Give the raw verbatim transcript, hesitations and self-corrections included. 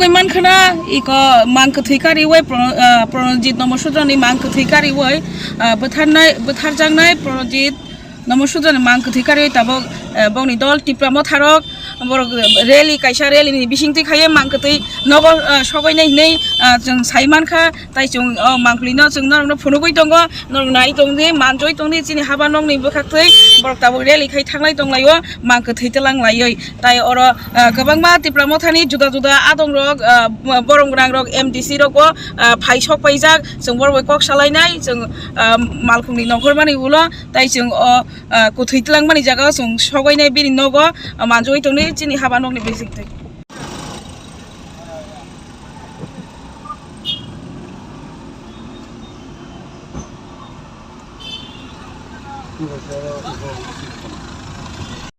Twi mankhana iko mang kwthwi kariwi Pro-, ah, Pranajit Nomo Sudrani mang kwthwi kariwi, ah, bwtharnai, bwtharjaknai Pranajit Nomo Sudrani mang kwthwi kariwi tabuk, ah, bongni dol Tipra Motharok borok rally kaisa rally ni bisingtwi khaiwi mang kwthwi nogo, ah, sogoinai hinwi, ah, chwng sai mankha. Tai chwng o mangpili no chwng norokno phunugwi tongo, norok nai tongdi, manjoi tongdi, chini haba nokni bwkhaktwi borok tabuk rally khai thanglai tonglaio, mang kwthwi twlang laiwi. Tai oro, ah, kwbangma Tipra Mothani juda juda adong rok, ah, borok gwnang rok, M D C rok bo, ah, phai sok paijak, chwng borok bai kok salainai, chwng, ah, malkhungni nongkhormani ulo, tai chwng o, ah, kwthwi twlangmani jagao chwng sogoinai bini nogo, ah, manjoi tongdi, chini haba nokni bisingtwi.